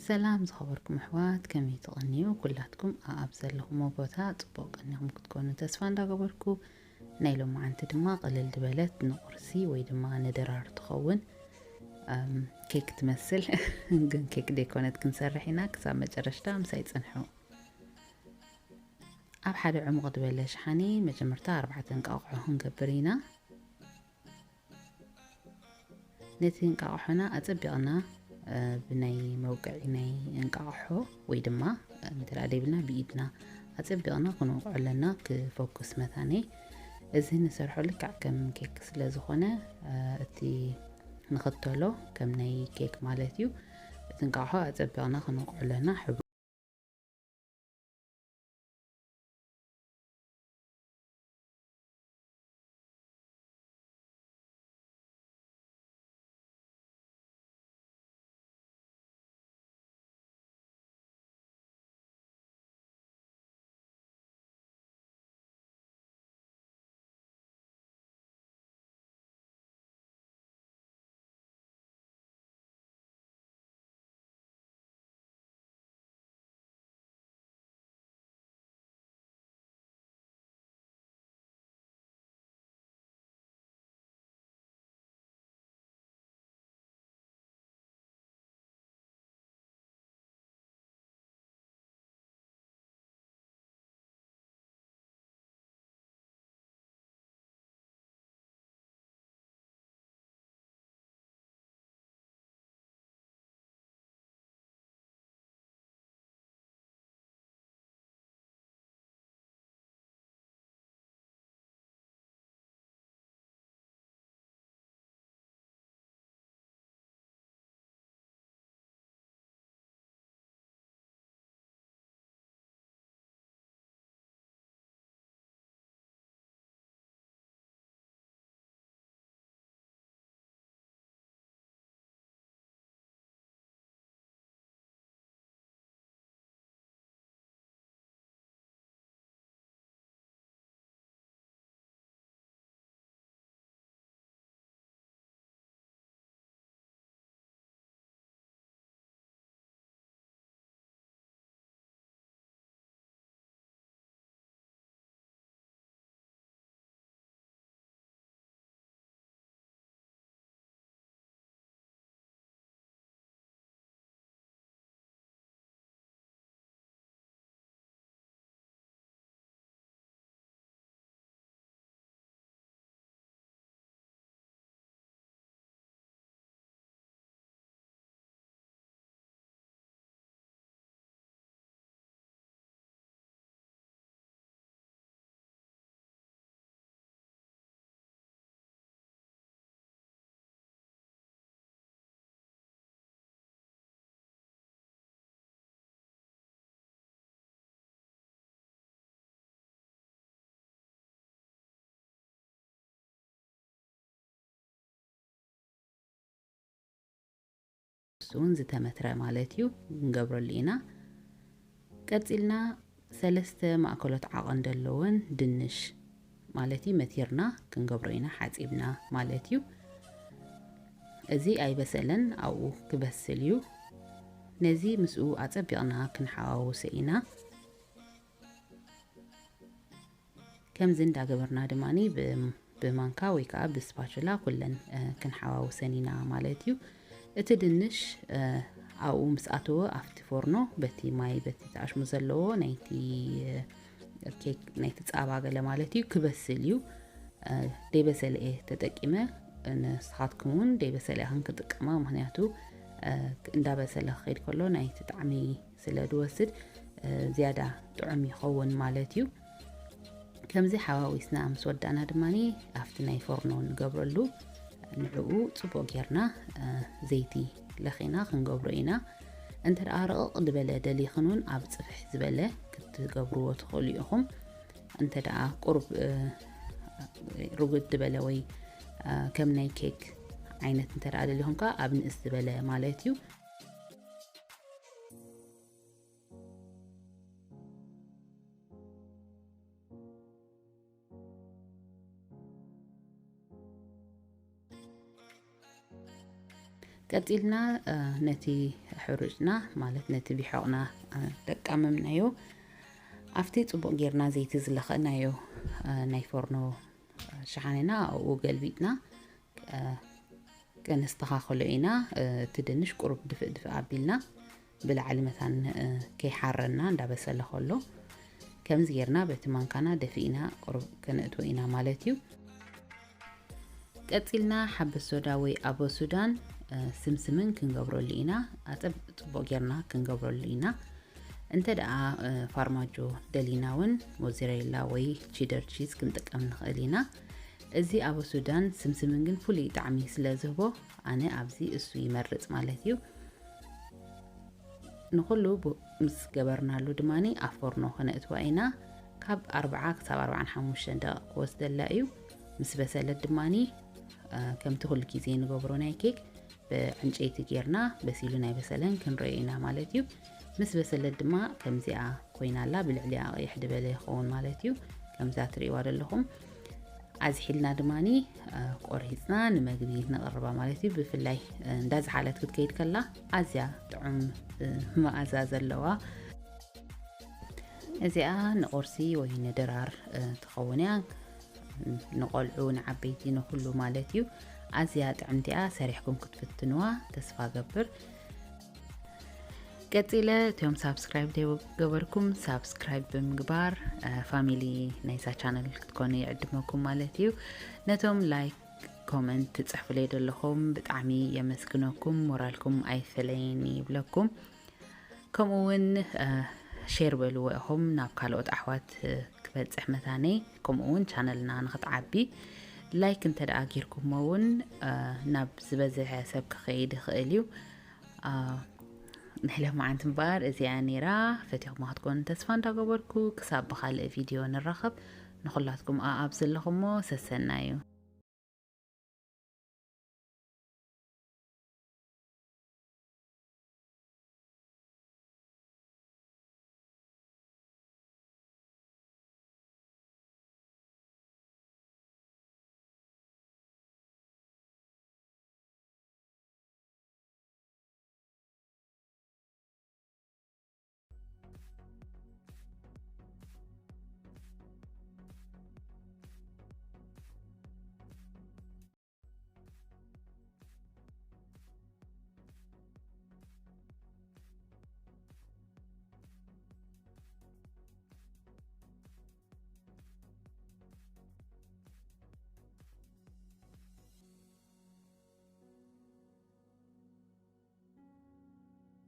ሰላም ዝኸበርኩም ኣሕዋት፣ ከመይ ትቐንዩ? ኩላትኩም ኣኣብ ዘለኹሞ ቦታ ጽቡቕ ቀኒኹም ክትኮኑ ተስፋ እንዳገበርኩ፣ ናይ ሎማዓንቲ ድማ ቅልል ዝበለት ንቁርሲ ወይ ድማ ንድራር ትኸውን፣ ኣም፣ ኬክ ትመስል። ግን ኬክ ደይኮነት ክንሰርሕ ኢና። ክሳብ መጨረሽታ ምሳይ ጽንሑ። ኣብ ሓደ ዕሙቕ ዝበለ ሸሓኒ መጀመርታ ኣርባዕተ እንቃቑሖ ክንገብር ኢና። ነቲ እንቃቑሖና ኣጸቢቕና፣ እ፣ ብናይ መውቅዒ ናይ እንቃቑሖ ወይ ድማ፣ እ፣ እንተ ደኣ ደይብልና ብኢድና ኣጸቢቕና ክንወቕዖ ኣለና፣ ክፎኩስ መታኒ። እዚ ንሰርሖ ልክዕ ከም ኬክ ስለ ዝኾነ፣ እ፣ እቲ ንኽተሎ ከም ናይ ኬክ ማለት እዩ። እቲ እንቃቑሖ ኣጸቢቕና ክንወቕዖ ኣለና። ሕብሩ እሱ እውን ዝተመትረ ማለት እዩ፣ ንገብረሉ ኢና። ቀጺልና ሰለስተ ማእከሎት ዓቐን ዘለወን ድንሽ ማለት እዩ፣ መቲርና ክንገብሮ ኢና፣ ሓጺብና ማለት እዩ። እዚ ኣይበሰለን፣ ኣብኡ ክበስል እዩ። ነዚ ምስኡ ኣጸቢቕና ክንሓዋውሶ ኢና። ከምዚ እንዳገበርና ድማኒ ብ-፣ ብማንካ ወይ ከዓ ብስፓቹላ ኩለን፣ እ፣ ክንሓዋውሰን ኢና ማለት እዩ። እቲ ድንሽ፣ እ፣ ኣብኡ ምስ ኣተወ ኣብቲ ፎርኖ በቲ ማይ፣ በቲ ተኣሽሙ ዘለዎ ናይቲ፣ እ፣ ኬክ፣ ናይቲ ጻባ ገለ ማለት እዩ፣ ክበስል እዩ። እ፣ ደይበሰለ እየ ተጠቂመ። ንስኻትኩም እውን ደይበሰለ ኢኽን ክጥቀማ፣ ምኽንያቱ፣ እ፣ እንዳበሰለ ክኸይድ ከሎ ናይቲ ጣዕሚ ስለ ዝወስድ፣ እ፣ ዝያዳ ጥዑም ይኸውን ማለት እዩ። ከምዚ ሓዋዊስና ምስ ወዳእና ድማኒ ኣብቲ ናይ ፎርኖ ንገብረሉ፣ ንዕኡ ጽቡቕ ጌርና፣ እ፣ ዘይቲ ለኺና ክንገብሮ ኢና። እንተ ደኣ ረቕቕ ዝበለ ደሊኽን እውን ኣብ ጽፍሕ ዝበለ ክትገብርዎ ትኽእሉ ኢኹም። እንተ ደኣ ቁሩብ፣ እ፣ ርጉድ ዝበለ ወይ፣ እ፣ ከም ናይ ኬክ ዓይነት እንተ ደኣ ደሊኹም ከኣ ኣብ ንእስ ዝበለ ማለት እዩ። ቀጺልና ነቲ ሕሩጭና ማለት ነቲ ቢሖቕና ደቃመምናዮ ኣብቲ ጽቡቕ ጌርና ዘይቲ ዝለኸእናዮ ናይ ፎርኖ ሸሓነና ኣብኡ ገልቢጥና ከነስተኻኸሎ ኢና። እቲ ድንሽ ቁሩብ ድፍእ ድፍእ ኣቢልና ብላዕሊ መታን ከይሓረና እንዳበሰለ ከሎ ከምዚ ጌርና በቲ ማንካና ደፊእና ቁሩብ ከነእትዎ ኢና ማለት እዩ። ቀጺልና ሓበስ ሶዳ ወይ ኣቦ ሱዳን ስምስምን ክንገብረሉ ኢና። ኣጸብ ጽቡቕ ጌርና ክንገብረሉ ኢና። እንተ ደኣ ፋርማጆ ደሊና እውን ሞዘሬላ ወይ ቺደር ቺዝ ክንጥቀም ንኽእል ኢና። እዚ ኣቦ ሱዳን ስምስምን ግን ፍሉይ ጣዕሚ ስለ ዝህቦ ኣነ ኣብዚ እሱ ይመርጽ ማለት እዩ። ንኹሉ ምስ ገበርናሉ ድማ ኣብ ፎርኖ ከነእትዋ ኢና። ካብ ኣርብዓ ክሳብ ኣርብዓን ሓሙሽተን ደቂቕ ክወስደላ እዩ። ምስ በሰለት ድማ ከምቲ ኩሉ ግዜ ንገብሮ ናይ ኬክ ብዕንጨይቲ ጌርና በሲሉ ናይ በሰለን ክንረዮ ኢና ማለት እዩ። ምስ በሰለት ድማ ከምዚኣ ኮይና ኣላ፣ ብልዕሊኣ ቅይሕ ዝበለ ይኸውን ማለት እዩ። ከምዛ ትርእይዋ ዘለኹም ኣዝሒልና ድማ ቆሪፅና ንመግቢ ነቕርባ ማለት እዩ። ብፍላይ እንዳዝሓለት ክትከይድ ከላ ኣዝያ ጥዑም መኣዛ ዘለዋ እዚኣ ንቁርሲ ወይ ንድራር ትኸውን እያ። ንቆልዑ ንዓበይቲ ንኩሉ ማለት እዩ። ኣዝያ ጥዕምቲ እያ። ሰሪሕኩም ክትፍትንዋ ተስፋ ገብር። ቀጺለ እቶም ሳብስክራይብ ዘይገበርኩም ሳብስክራይብ ብምግባር ፋሚሊ ናይዛ ቻነል ክትኮኑ ይዕድመኩም ማለት እዩ። ነቶም ላይክ ኮመንት ትጽሕፉለይ ዘለኹም ብጣዕሚ የመስግነኩም። ሞራልኩም ኣይፈለየኒ ይብለኩም። ከምኡ እውን ሼር በልዎ ኢኹም ናብ ካልኦት ኣሕዋት ክበጽሕ መታነይ። ከምኡ እውን ቻነልና ንክትዓቢ ላይክ እንተ ደኣ ጌርኩሞ እውን ናብ ዝበዝሐ ሰብ ክኸይድ ይኽእል እዩ። ንሕለፍ መዓንቲ እምበኣር እዚኣ ነይራ። ፈቲኹማ ክትኮኑ ተስፋ እንዳገበርኩ ክሳብ ብኻልእ ቪድዮ ንራኸብ። ንኹላትኩም ኣኣብ ዘለኹሞ ሰሰና እዩ።